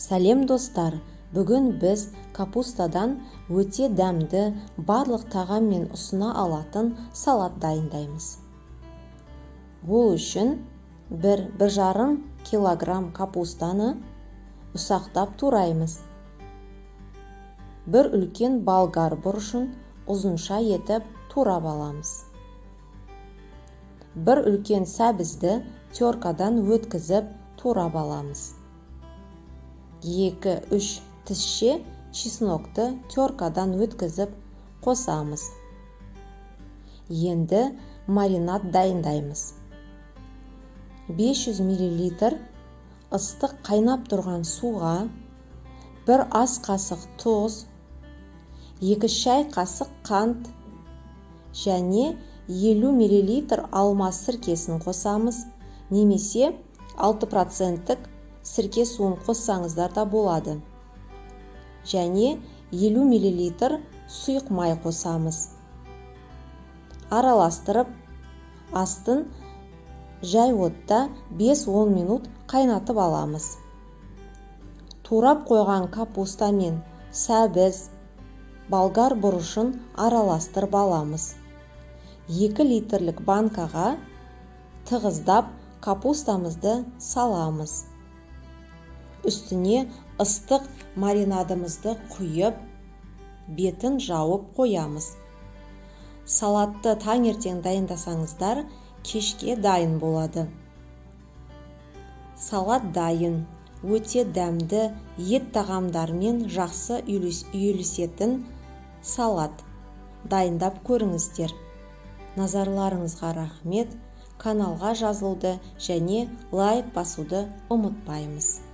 Сәлем, достар! Бүгін біз капустадан өте дәмді, барлық тағаммен ұсына алатын салат дайындаймыз. Ол үшін 1-1,5 килограмм капустаны ұсақтап тураймыз. Бір үлкен болгар бұрышын ұзынша етіп турап аламыз. Бір үлкен сәбізді теркадан өткізіп турап аламыз. 2-3 тісше чеснокты теркадан өткізіп қосамыз. Енді маринад дайындаймыз. 500 мл ыстық қайнап тұрған суға 1 ас қасық тұз, 2 шай қасық қант және 50 мл алма сіркесін қосамыз немесе 6 проценттік сірке суын қоссаңыздар да болады, және 50 мл сұйық май қосамыз. Араластырып, астын жай отта 5-10 минут қайнатып аламыз. Турап қойған капуста мен сәбіз, болгар бұрышын араластырып аламыз. 2 литрлік банкаға тығыздап капустамызды саламыз. Үстіне ыстық маринадымызды құйып, бетін жауып қоямыз. Салатты таңертең дайындасаңыздар, кешке дайын болады. Салат дайын. Өте дәмді, ет тағамдарымен жақсы үйлесетін салат. Дайындап көріңіздер. Назарларыңызға рахмет! Каналға жазылуды және лайк басуды ұмытпаймыз.